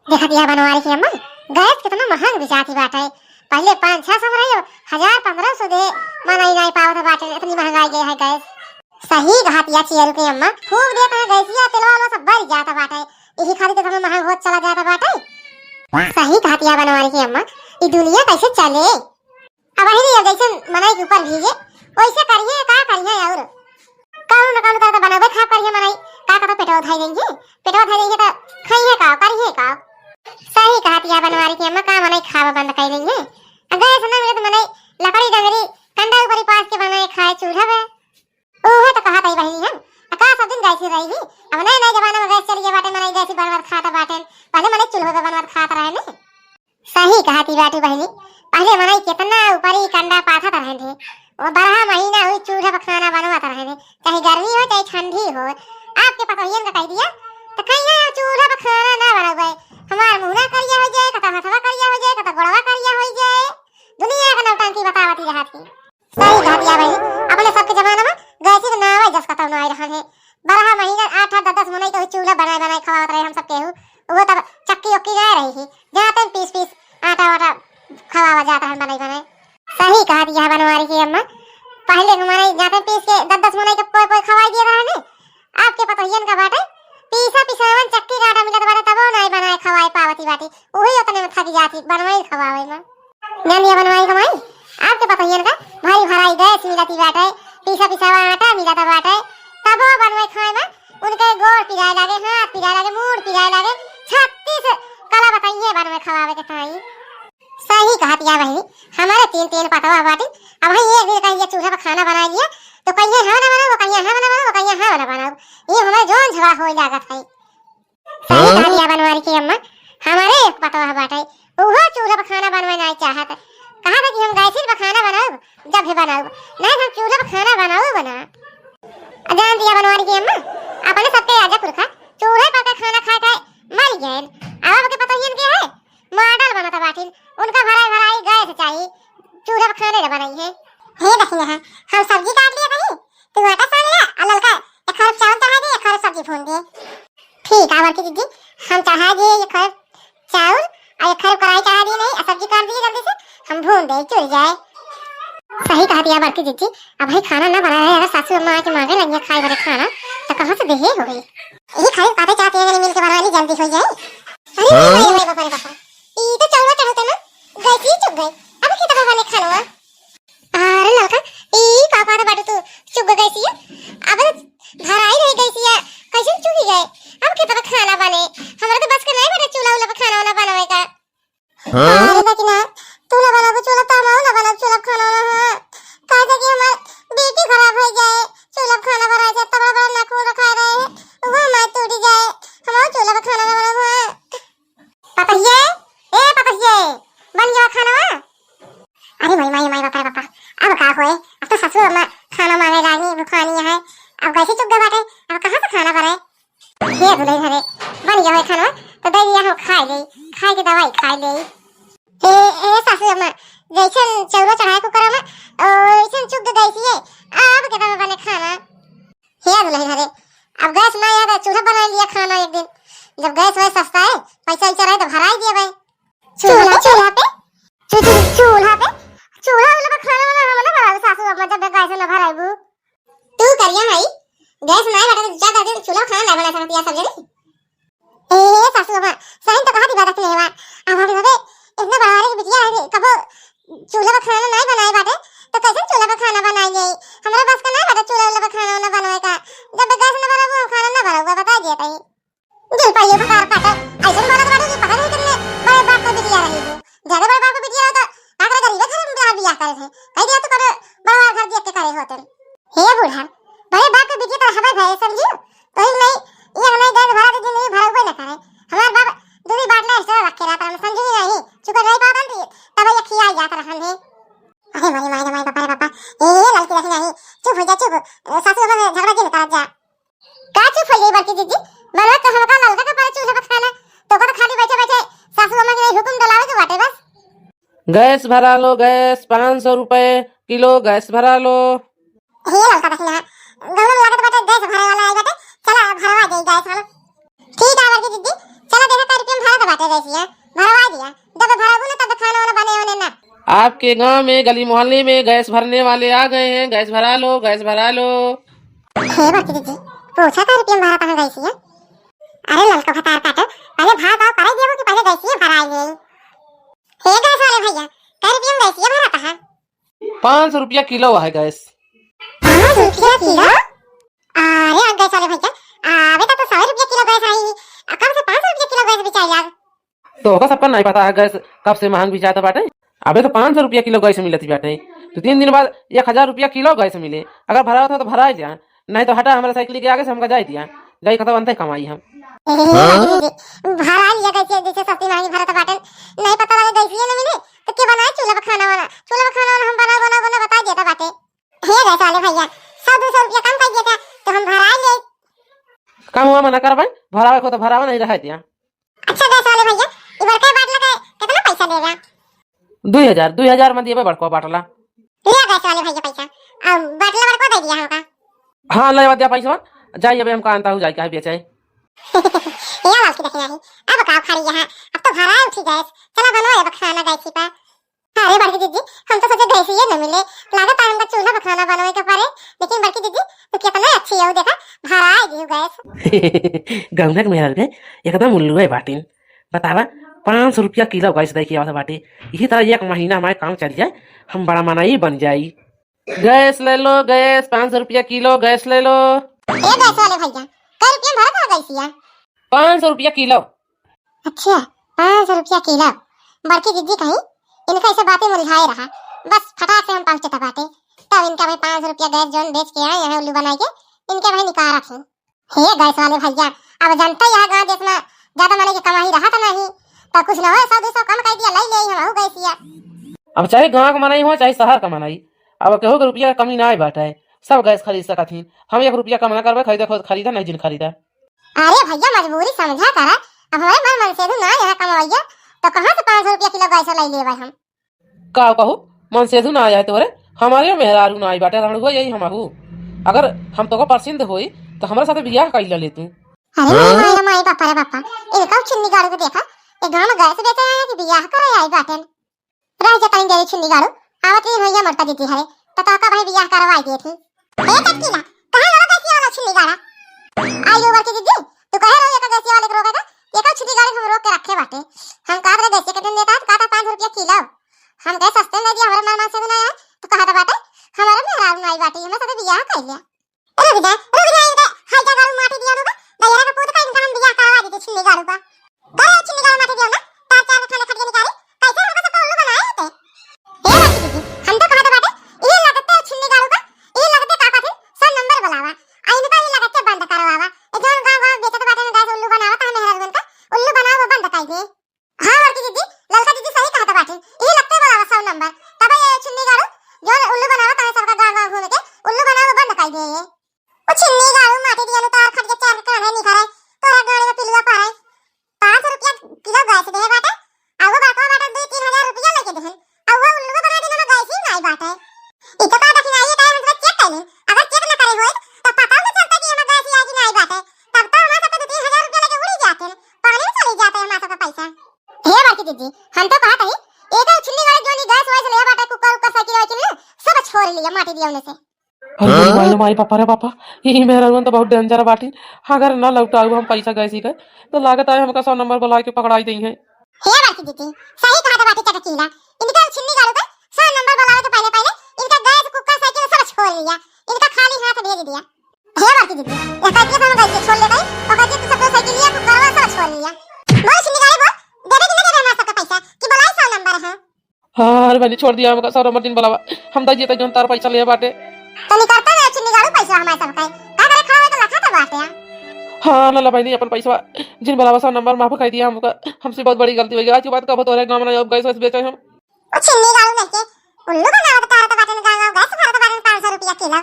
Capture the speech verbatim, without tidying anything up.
देखत या बनवारी की अम्मा, गैस कितना महंग बिचाती बाटे। पहिले पाँच छह सौ में रही, हजार पन्द्रह सौ दे, मनई नाई पावत बाटे, इतनी महंगाई गई है गैस। सही कहत या चियरू की अम्मा, खूब देत है गैसिया, तेलवा वाला सब बढ़ जाता बाटे, यही खातिर तो इतना महंग होत चला जाता बाटे। सही कहत या बनवारी की अम्मा, ई दुनिया कैसे चले? अब वही नहीं, अब जैसे मनई के ऊपर भीजे, वैसे करिए, का करिए और? कौनो न कौनो तरह तो बनबे खा करिए मनई, का कतो पेटवा धई देंगे, पेटवा धई देंगे तो खाइए का, करिए का? सही कहत या बनवारी की अम्मा, का मनई खावा बंद कर देंगे? अब गैस ना मिले तो मनई लकड़ी डंगरी कंडा ऊपर ही पास के बनाए खाए चूल्हा में। ओहे तो कहत हई बहिनी हम, आ का सब दिन गैस ही रही? अब नए नए जमाना में गैस चल गया बाटे, मनई गैस ही बनवत खात बाटे, पहले मनई चूल्हो पे बनवत खात रहे ने। सही कहती बाटू बहिनी, पहले मनई कितना ऊपरी कंडा पाथत रहे थे, वो बारह महीना हुई चूल्हा पर खाना बनवत रहे थे, चाहे गर्मी हो चाहे ठंडी हो। आपके पतोहियन का कह दिया तो कहिए चूल्हा पर खाना ना बनावे, हमार मुंह ना करिया हो जाए, कता हथवा करिया हो जाए, कता गोड़वा करिया हो जाए, दुनिया का नौटंकी बतावती रहत की। सही कहत या बहिनी, अपने सबके जमाना में गैसी के नावे जस कतौ नाई रहल है। बारह महीना आठ आठ दस दस मनई के चूल्हा बनाए बनाए खवावत रहे हम सब केहू। वो तब चक्की उक्की नाई रही थी, जाते पीस पीस आटा वाटा खवावा जात रहन बनाई बनाए। सही कहत या बनवारी की अम्मा, पहले के मनई जाते पीस के दस दस मनई के पोए पोए खवाई दिए रहने। आपके पतोहियन का बाटे, पीसा पिसावन चक्की का आटा मिलत बाटे, तबो नाई बनाए खवाए पावती बाटी, वही उतने में थक जाती बनवाई खवावे में। जानिए बनवाई खवाई, आपके पतोहियन का भारी भराई गैस मिलती बाटे, पीसा पिसावा आटा मिलत बाटे, तबो बनवाई खाए में उनके गोड़ पिराए लागे, हाथ पिराए लागे, मूड़ पिराए लागे, छत्तीस कला बताइए बनवाई खवावे के ताई। सही कहत या बहिनी, हमारे तीन तीन पतवा बाटी, अब हम एक दिन कहिए चूल्हा पर खाना बना लिया, तो कहिए हम ना बनाओ, कहिए हम ना बनाओ, कहिए हम ना बनाओ, ये हमारे जोन झगड़ा होए लागत है। सही कहत या बनवारी की अम्मा, हमारे एक पतवा बाटे, उहो चूल्हा पर खाना बनवे नहीं चाहत, कहा था कि हम गैस पर खाना बनाओ, जब भी बनाओ, नहीं हम चूल्हा पर खाना बनाओ बना। जान दिया बनवारी की अम्मा, अपने सबके राजा पुरखा चूल्हे पर के खाना खाए खाए मर गए, अब के पतोहियन के है मॉडल बनत बाटिन, उनका भराई भराई गैस चाही, चूल्हा पर खाने न बनाई है। हे दहिना, हम सब्जी काट लिया कहीं, तू आटा सान ले, आ ललका एक खरब चावल चढ़ा दे, एक खरब सब्जी भून दे। ठीक है बड़की दीदी, हम चढ़ा दिए एक खरब चावल और एक खरब कढ़ाई चढ़ा दिए नहीं, आ सब्जी काट दिए जल्दी से, हम भून दे, चुल जाए। सही कहत या बड़की दीदी, अब भाई खाना ना बनाए, अगर सासू अम्मा आके मांगे लगिया खाए बड़े खाना, तो कहाँ से देहे होई? यही खाली बातें चाहते हैं, मिल के बना ली, जल्दी हो जाए। अरे हाँ? भाई, भाई, बापा रे बापा, ई तो चौरा चढ़ता ना, गैस ही चुक गए। अब की तरह वाले खानवा? अरे ललका, ई का कहत बाटू तू, चुक गए गैसिया? अब भराई रही गैसिया, कैसे चुकी गए? अब के तरह खाना बने? हमरा तो बस के नहीं बने चूल्हा उल्हा पर खाना वाना बनावे का। हाँ? अरे लेकिन ना, तू ना बनाबू चूल्हा तो हम ना बनाब चूल्हा खाना वाना, हाँ। कहा था कि हमार बेटी खराब हो जाए, चूल्हा खाना बनाए से तबड़ा बड़ा नाखून रखा रहे, वो हमार टूट जाए, हम चूल्हा पर खाना ना बनाबू, हाँ। पतहिए, ए पतहिए, बन गया खाना? अरे माई, माई, माई, बापा रे बापा, अब का होए? अब तो ससुर अम्मा खाना मांगे लागी, भुखानी है, अब कैसे चुक गए बाटे, अब कहाँ से खाना बने? हे दुलहिन हरे, बन गया है खाना, तो दे दिया हम खाए ले, खाए के दवाई खाए ले। ए, ए सासू अम्मा, जैसन चौरा चढ़ाए कुकर में, ओ, वैसन चुक गैसिए, अब के दवा बने खाना। हे दुलहिन हरे, अब गैस ना आया तो चूल्हा बना लिया खाना एक दिन, जब गैस वैस सस्ता है, पैसा वैसा रहे तो भराई दिया भाई। चूल्हा, चूल्हा पे? चू-, चू-, चूल्हा पे? चूल्हा वाला पे खाना वाना हम ना बनाबू सासू अम्मा, जब गैस ना भराबू। तू करिया हई, गैस नाई बाटे तो ज्यादा दिन चूल्हा खाना ना बना सकती है सब जनी। ए सासू अम्मा, सही तो कहत ही बात अपने हवा। अब हम सबे इतना बड़ा के बिटिया है, कबो चूल्हा पर खाना नाई बनाए बाटे, तो कैसे चूल्हा पर खाना बनाई जाई? हमरा बस का नाई बाटे चूल्हा वाला पर खाना वाना बनावे का। जब गैस ना भराबू, हम खाना ना बनाबू, बता दिया तई। दिल पर ये बुखार काटे, ऐसे बोलत बाटे कि पता नहीं कितने बड़े बाप का बिटिया रही हो। ज्यादा बड़े बाप का बिटिया हो तो आखिर गरीब घर में बियाह, बियाह करे थे। कह दिया तो करे बड़वा घर देख के करे होते। हे बूढ़ा, बड़े बाप का बिटिया तो हमारे भाई समझियो। तो ही नहीं, ये हमारे गैस भरा दे, नहीं भरा हुआ ना करे। हमारे बाप दूध बाटला एक्स्ट्रा रख के रहता, हम समझी नहीं, चुकर नहीं पावत थी, तब ये खिया जात रहन है। अरे माई, माई, माई, बापा रे बापा, ए, ए, ललकी रही नहीं, चुप हो जा, चुप। सासू अम्मा से झगड़ा जिन करत जा। का चुप हो गई बड़की दीदी? बनवा तो हमका ललका के परे चूल्हा पर खाना, तो का तो खाली बैठे बैठे सासू अम्मा के हुकुम डलावे के बाटे बस। गैस भरा लो, गैस, पाँच सौ रुपए किलो गैस भरा लो। हे ललका दहिना, गौरव लागत बाटे गैस भरे वाला आई बाटे, चला भरवा दे गैस हम। ठीक है बड़की दीदी, चला देखा कै रुपये में भरा तो बाटे। गैसिया भरवा दिया, जब भराबू ना तब खाना वाना बने होने ना। आपके गांव में, गली मोहल्ले में गैस भरने वाले आ गए हैं, गैस भरा लो, गैस भरा लो। हे बड़की दीदी, पूछा कै रुपया में भरा तहाँ गैसिया? अरे ललका भतार काटो, पहले भाव भाव करे देबो कि पहले गैसिया भराई ले। हे गैस वाले भैया, कै रुपया में गैसिया भरा तहाँ? पाँच सौ रुपया किलो है गैस। पाँच रुपया किलो? अरे, आ गैस वाले भैया, आ, अबे तो, तो सौ रुपया किलो गैस आई, आ, कब से पाँच सौ रुपया किलो गैस बेचाई लाग? तो ओका सबका नहीं पता है गैस कब से महंग बेचात बाटे। अबे तो पाँच सौ रुपया किलो गैस मिलत बाटे, तो तीन दिन बाद एक हजार रुपया किलो गैस मिले। अगर भरावत हो तो भराई जा, नहीं तो हटा हमारे साइकिल के आगे से, हमका जाए दिया, जाई कतौ अंते कमाई हम। भरा लिया गैस, जैसे सस्ती महंगी भरत बाटे, नहीं पता लगे गैसिए न मिले, तो के बनाए चूल्हा पे खाना वाना? चूल्हा पे खाना वाना हम बना, बना, बना बता देता बाटे। हे गैस वाले भैया, सौ दो सौ रुपया कम कर देता, तो हम भरा ले। कम हुआ मना करबे, भरावे को तो भरावा, नहीं रह दिया। अच्छा गैस वाले भैया, ई बड़का बाटला के कितना पैसा देगा? दुई हजार, दुई हजार में दिए बड़को बाटला। लिया गैस वाले भैया पैसा, अब बाटला बड़को दे दिया हमका। हाँ, ले दिया पैसा, जाई अबे हमका अंता हो जाई, काहे बेचे? ये बात की देखना है, अब का खाली यहाँ, अब तो भरा उठी गैस, चला बनवा अब खाना गैस ही पर। अरे बड़की दीदी, हम तो सोचे गैस ये न मिले, लागत है हमका चूल्हा पर खाना बनवे के पड़े। लेकिन बड़की दीदी, तू कितना अच्छी है, वो देखा, भरा आई गई गैस। गौना के मेहरारू के एकदम उल्लू है बाटिन। बतावा, पाँच सौ रुपया किलो गैस दे के आवत बाटे। यही तरह एक महीना हमारे काम चल जाए, हम बड़ा मनई बन जाई। गैस ले लो, गैस, पाँच सौ रुपया किलो गैस ले लो। ए गैस वाले भैया, कै रुपया में भरत है गैसिया? पाँच सौ रुपया किलो। अच्छा, पाँच सौ रुपया किलो। बड़की दीदी कहीं, इनका ऐसे बातें मुरझाए रहा, बस फटाक से हम पहुँचत बाटे। तब इनका भाई पाँच सौ रुपया गैस जौन बेच के आए हैं उल्लू बनाई के, इनके भाई निकारा थी। हे गैस वाले भैया, अब जनता यहाँ गाँव देश में ज्यादा मने के कमाई रहा तो नहीं, तो कुछ न हो, सौ दो सौ कम कर दिया, ले ले हम गैसिया। अब चाहे गाँव का मनई हो, चाहे शहर का मनई, अब केहू के रुपया के कमी ना बाटे, सब गैस खरीद सकत ही। हम एक रुपया कम ना करबे, खरीदे खुद खरीदा, नहीं जिन खरीदा। अरे भैया, मजबूरी समझा करा, अब हमारे मन मनसेधू ना यहाँ कमवैया, तो कहाँ से पाँच सौ रुपया किलो गैस ले लेबे हम? का कहू, मनसेधू ना आए तोरे, हमारे मेहरारू ना आई बाटे, रणुआ यही हम आहू। अगर हम तोको पसंद होई, तो हमारे साथे बियाह कइला ले तू। अरे हाँ? माई रे माई, बापा रे बापा, इनका छिन्नी गाड़ू के देखा, ये गाँव में गैस बेचे आया कि बियाह करे आई बाटे। रह जा तनी देरी छिन्नी गाड़ू, आवत रही भैया मरता दीदी हरे, तो तोका भाई बियाह करवाई देत ही। ए चटकीला, कहाँ लगा गैसिया वाला छिन्नी गाड़ा? आई लो बड़की दीदी, तू कहे रहो एका गैसिया वाले के रोके का, एका छिन्नी गाड़ी हम रोक के रखे बाटे। हम कहत रहे गैसिया के दिन देता है, तो कहता पाँच रुपया किलो। हम कहे सस्ते में दे दिया, हमारे मन मनसेधू ना आए, तो कहता बाटे, हमारे मेहरारू ना आई बाटे, हमें साथे बियाह कर लिया। रुक जा, रुक जा, इनका हाय का गाड़ू माटी दिया होगा, दहियरा का पूत का इनका हम बियाह करवा देते छिन्नी गाड़ू का। करे छिन्नी गाड़ू माटी दिया ना, तार चार खाने खटिया निकाली, कैसे हमका सबका उल्लू बनाए थे? हे बड़की दीदी, हम तो कहत बाटे, ये लगते छिन्नी गाड़ू का, ये लगते का कहते, सौ नंबर बुलावा। आ इनका ये लगते बंद करवावा। ए जौन गाँव गाँव बेचत बाटे ना गैस उल्लू बनावा, तो हमें हरगुन का उल्लू बनावा, वो बंद कर दे। हाँ बड़की दीदी, ललका दीदी सही कहत बाटे, ये लगते बुलावा सौ नंबर। तब ये छिन्नी गाड़ू, जौन उल्लू बनावा, तो सबका गाँव गाँव घूम के उल्लू बनावा, वो बंद कर दे ये। ओ छिन्नी गाड़ू माटी दिया नु तार खटिया चार खाने निकाले, तोरा गाड़ी में पिलुआ पारे। पाँच रुपया किलो गैस देहे बाटे, आ वो बड़का बाटे दुई तीन हजार रुपया लेके देहन, आ वो उल्लू बना दिन में गैस ही नाई बाटे। ई तो का दखिनाई है, काहे हम चेक कैले, अगर चेक ना करे होई तो पता न चलता कि एमे गैस ही आई कि नाई बाटे, तब तो हमारे सबके दो तीन हजार रुपया लेके उड़ी जाते, पानी में चली जाते हमारे सबका पैसा। हे बड़की दीदी, हम तो कहत हई, एकर छिन्नी गाड़ी जोनी गैस वैस ले बाटे, कुकर उकर साइकिल वाइकिल ना, सब छोड़ लिया माटी दिया उन्हें से। अरे मोरी माई रे माई, पापा रे पापा, ई मेहरारुअन तो बहुत डेंजर बाटी। अगर ना लौटाऊ हम पैसा गैसी के, तो लागत है हमका सौ नंबर बुला के पकड़ाई देइहैं। हे बड़की दीदी, सही कहत बाटी चटकीला। इनका छिन्नी गाड़ू के सौ नंबर बुलावे के पहले पहले इनका गैस, कुकर, साइकिल सब छोड़ लिया। इनका खाली हाथ भेज दिया। हे बड़की दीदी, ये साइकिल हम गैस छोड़ लेते हैं, ओकर जे तू सब साइकिल लिया, कुकर सब छोड़ लिया। बोल छिन्नी गाड़ी बोल, देबे कि ना देबे हमार सबका पैसा कि बुलाई सौ नंबर है? हाँ, अरे बहनी, छोड़ दिया हमका, सौ नंबर जिन बुलावा, हम दे देते जौन तार पैसा ले बाटे। तो निकलता ना छिन्नी गाड़ू पैसा हमारे सब का, का करे खड़ा होके लखा तो बाटे। हाँ, ला ला बहनी अपन पैसा, जिन बुलावा सौ नंबर माफ कर दिया हमका, हमसे बहुत बड़ी गलती हो गई। आज के बाद कबो तोरे गाँव में ना अब गैस वैस बेचे हम। ओ छिन्नी गाड़ू नहीं के, उल्लू बनावत तारत बाटे गाँव गाँव गैस भरत बाटे पाँच सौ रुपया किलो।